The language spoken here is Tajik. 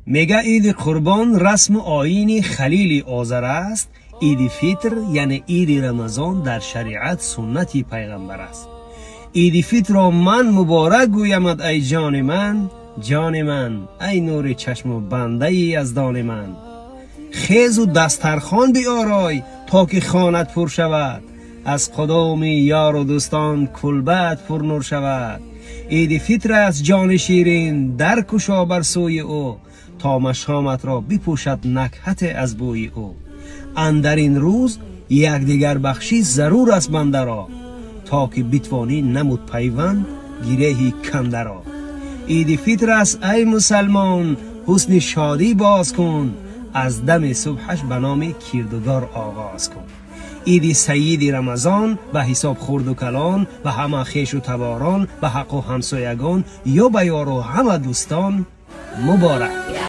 Мега Иди Қурбон расму оини Халили Озар аст. Иди Фитр, яъне Иди Рамазон, дар шариат суннати пайғамбар аст. Иди Фитрро ман муборак гӯямад, ай ҷони ман, ҷони ман, ай нури чашму бандаи яздони ман. Хезу дастархон биорой, то ки хонат пур шавад, аз қудуми ёру дӯстон кулбаат пурнур шавад. Иди Фитр аст, ҷони ширин, дар кушо бар сӯи ӯ, то машоматро бипӯшад накҳате аз бӯи ӯ. Андар ин рӯз якдигарбахшӣ зарур аст бандаро, то ки битвонӣ намуд пайванд гиреҳи кандаро. Иди Фитр аст, ай мусалмон, ҳусни шодӣ боз кун, аз дами субҳаш ба номи Кирдугор оғоз кун. Иди Саиди Рамазон ба ҳисоб хурду калон, ба ҳама хешу таборон, ба ҳаққу ҳамсоягон ё ба ёру ҳама дӯстон муборак.